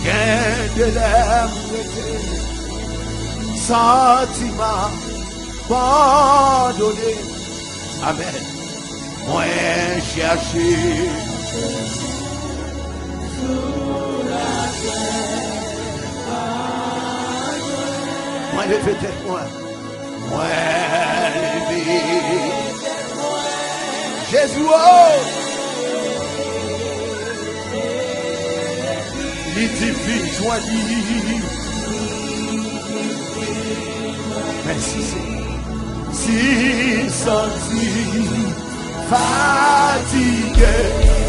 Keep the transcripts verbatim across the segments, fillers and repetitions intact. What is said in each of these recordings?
Gen de lè m rete santi m abandone. Amèn. Mwen chèche. Mwen leve tèt mwen. Mwen leve. Jezi, o! Li di, vin jwenn li. Mèsi, Senyè. Si santi fatige,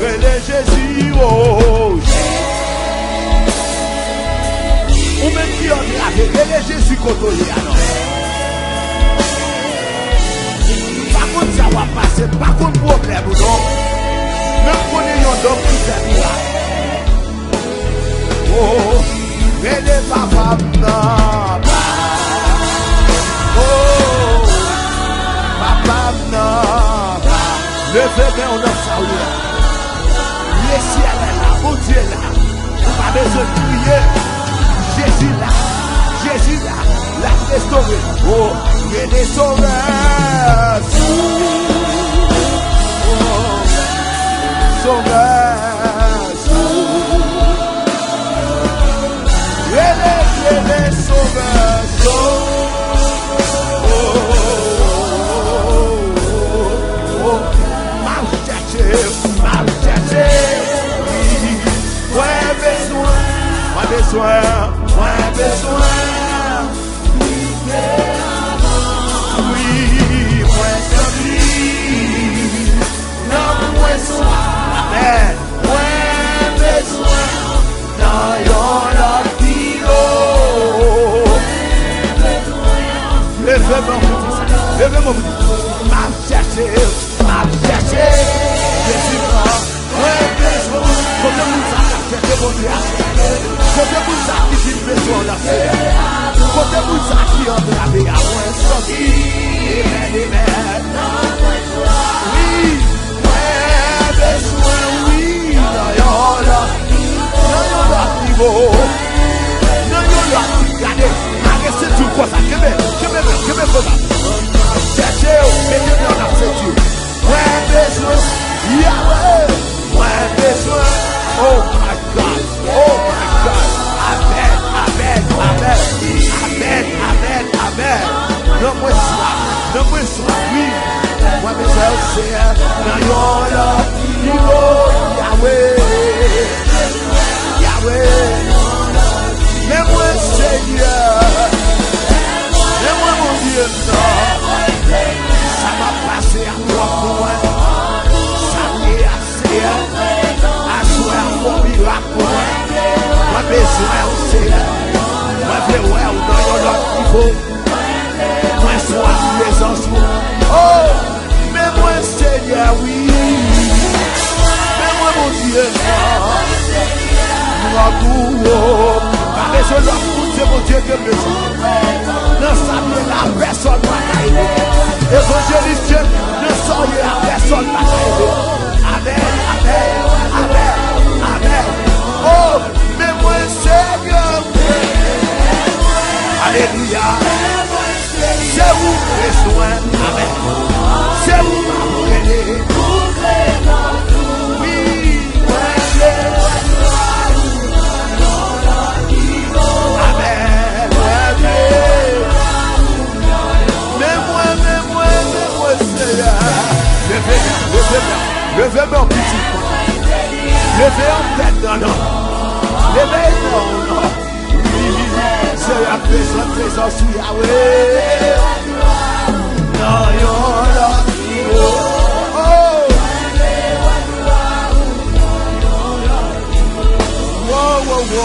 rele Jezi, o. Ou menm ki antrave, rele Jezi kote w ye a non. M pa konn sa w ap pase, m pa konn pwoblèm ou non. Men m konnen yon dòk ki fè mirak. Oh, rele papa m nan. Oh, papa m nan. Leve men w nan sa w ye a. Lesyèl la, Bondye la. Ou pa bezwen kriye. Jezi la. Jezi la. L ap restore. Oh, rele Sovè. Oh, Sovè. Rele, rele Sovè, Sovè. M ap chèche, m ap chèche. Wi, mwen bezwen, mwen bezwen, mwen bezwen. Wi, mwen santi. Nan mwen swa. Amèn. Mwen bezwen nan yon lòt nivo. Leve men w pou di sa. Leve men w pou di. M ap chèche, m ap chèche. Jezi pran. Mwen bezwen. Kote moun sa k ap chèche Bondye a? Kote moun sa ki di l bezwen w nan Senyè? Kote moun sa ki antrave a? Mwen santi. Amèn, amèn. Wi, mwen bezwen, wi, nan yon lòt, nan yon lòt nivo, nan yon lòt nivo. Gade, mare senti w konsa, kenbe, kenbe, kenbe konsa. Chèche w, mete men w nan senti w. Mwen bezwen, Yahweh, mwen bezwen, oh my God, oh my God. Amèn, amèn, amèn, amèn, amèn, amèn. Nan mwen swa, nan mwen swa, wi. Mwen bezwen w, Senyè, nan yon lòt nivo, Yahweh, Yahweh. Men mwen, Senyè, men mwen, Bondye m nan. Sa m ap pase a twòp pou mwen. Sa m ye a, Senyè, aswè a fè yon mirak pou mwen. Mwen bezwen w, Senyè. Mwen vle wè w nan yon lòt nivo. Mwen swaf prezans ou. Oh, men mwen, Senyè, wi. Men mwen, Bondye, non. Glwa pou ou. Pa bezwen lòt moun, se Bondye ke m bezwen. Nan sa m ye la, pèsonn pa ka ede. Evanjelis James, nan sa w ye a, pèsonn pa ka ede. Amèn, amèn, amèn, amèn. Oh, men mwen, Senyè. Alelouya. Se ou m bezwen. Amèn. Se ou m ap rele. Wi, mwen se. Amèn. Mwen vle. Men mwen, men mwen, men mwen, Senyè. Leve men, leve men, leve men, pitit mwen. Leve yon tèt nan non. Leve non, non. Wi, Senyè, prezans, prezans ou, Yahweh. Nan yon lòt nivo. Oh. Wo, wo, wo,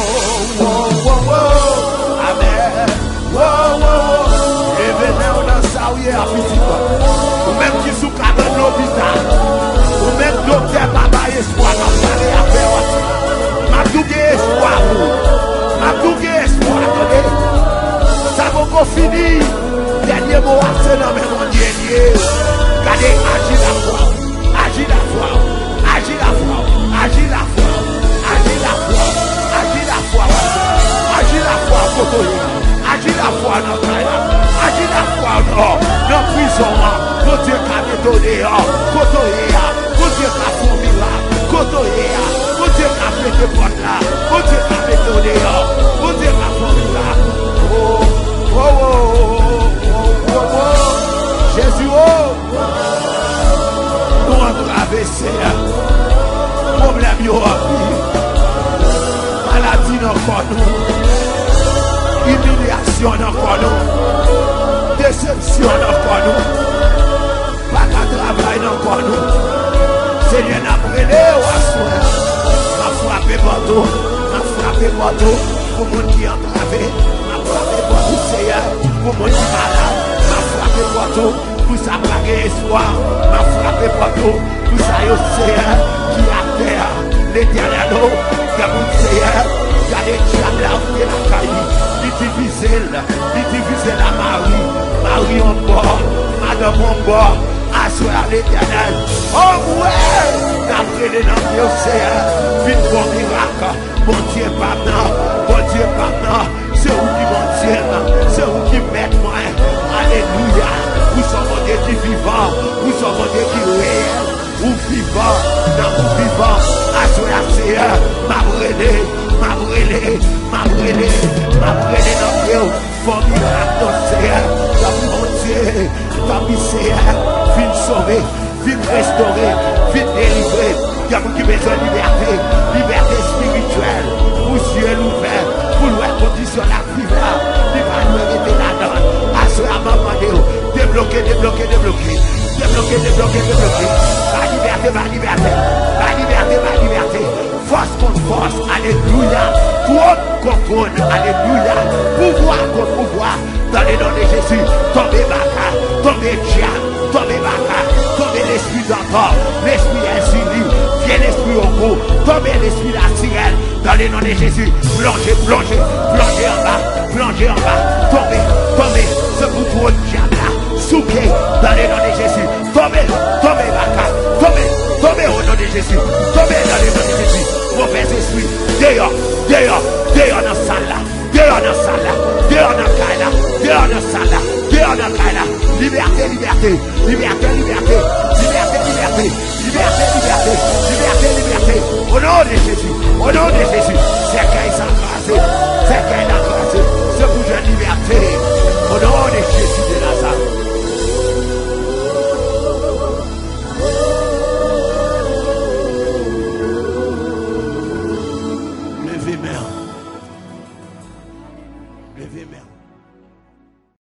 wo, wo, wo. Amèn. Wo, wo, wo. Leve men w nan sa w ye a, pitit mwen. Ou menm ki sou kabann lopital. Ou menm doktè pa bay espwa, m ap pale avè w. M ap di w gen espwa pou ou. M ap di w gen espwa, tande. Sa poko fini. Dènye mo a se nan men Bondye l ye. Gade, aji lafwa w. Aji lafwa w. Aji lafwa w. Aji lafwa w. Aji lafwa w. Aji lafwa w. la. Bondye ka mete w deyò. Bondye ka fè w viv la. Oh, oh, oh, oh, oh, oh, oh. Jezi, oh. Nou antrave, Seyè. Pwoblèm yo anpil. Maladi nan kò nou. Imilyasyon nan kò nou. Desepsyon nan kò nou. Pa ka travay nan kò nou. Senyè, n ap rele w aswè a. M ap frape pòt ou. M ap frape pòt ou pou moun ki antrave. M ap frape pòt ou, Seyè, pou moun ki malad. M ap frape pòt ou pou sa pa gen espwa. M ap frape pòt ou pou sa yo, Seyè, ki atè a. Letènèl, o, fè moun, Seyè, gade dyab la antre lakay li. Li divize l. Li divize la mari, mari yon bò, madanm yon bò, aswè a Letènèl. O mwen, n ap rele nan pye w, Seyè, vin fè yon mirak. Bondye pa m nan, Bondye pa m nan, se ou ki Bondye m, se ou ki mèt mwen. Alelouya, ou se yon Bondye ki vivan, ou se yon Bondye ki reyèl. Ou vivan, tankou vivan. Aswè a, Seyè, m ap rele, m ap rele, m ap rele, m ap rele nan pye w. Fè w mirak non, Seyè. Tanpri, Bondye, tanpri, Seyè, vin sove, vin restore, vin delivre. Gen moun ki bezwen libète, libète espirityèl, pou zye l ouvè, pou l wè kondisyon l ap viv la, li pa dwe rete ladan l. Aswè a, m ap mande w, debloke, debloke, debloke. Debloke, debloke, debloke. Bay libète, bay libète. Bay libète, bay libète. Fòs kont fòs, alelouya. Twòn kont twòn, alelouya. Pouvwa kont pouvwa. Dans le nom de Jésus, tonbe baka, tonbe dyab, tonbe baka, tonbe lespri dantò, lespri èzili, vye lespri oko, tonbe lespri latirèl, dans le nom de Jésus, plonje, plonje, plonje anba, plonje anba, tonbe, tonbe, se pou twòn dyab la, souke, dans le nom de Jésus, tonbe, tonbe baka, tonbe, tonbe au nom de Jésus, tonbe dans le nom de Jésus, movèz espri, deyò, deyò, deyò nan sal la, deyò nan sal la, deyò nan kay la, deyò nan sal la, deyò nan kay la, libète, libète, libète, libète, libète, libète. Libète, libète, libète, libète. Au nom de Jésus, au nom de Jésus. Sèkèy sa kraze, sèkèy la kraze. Se pou jwenn libète. Au nom de Jésus de Nazareth. Leve men w. Leve men w.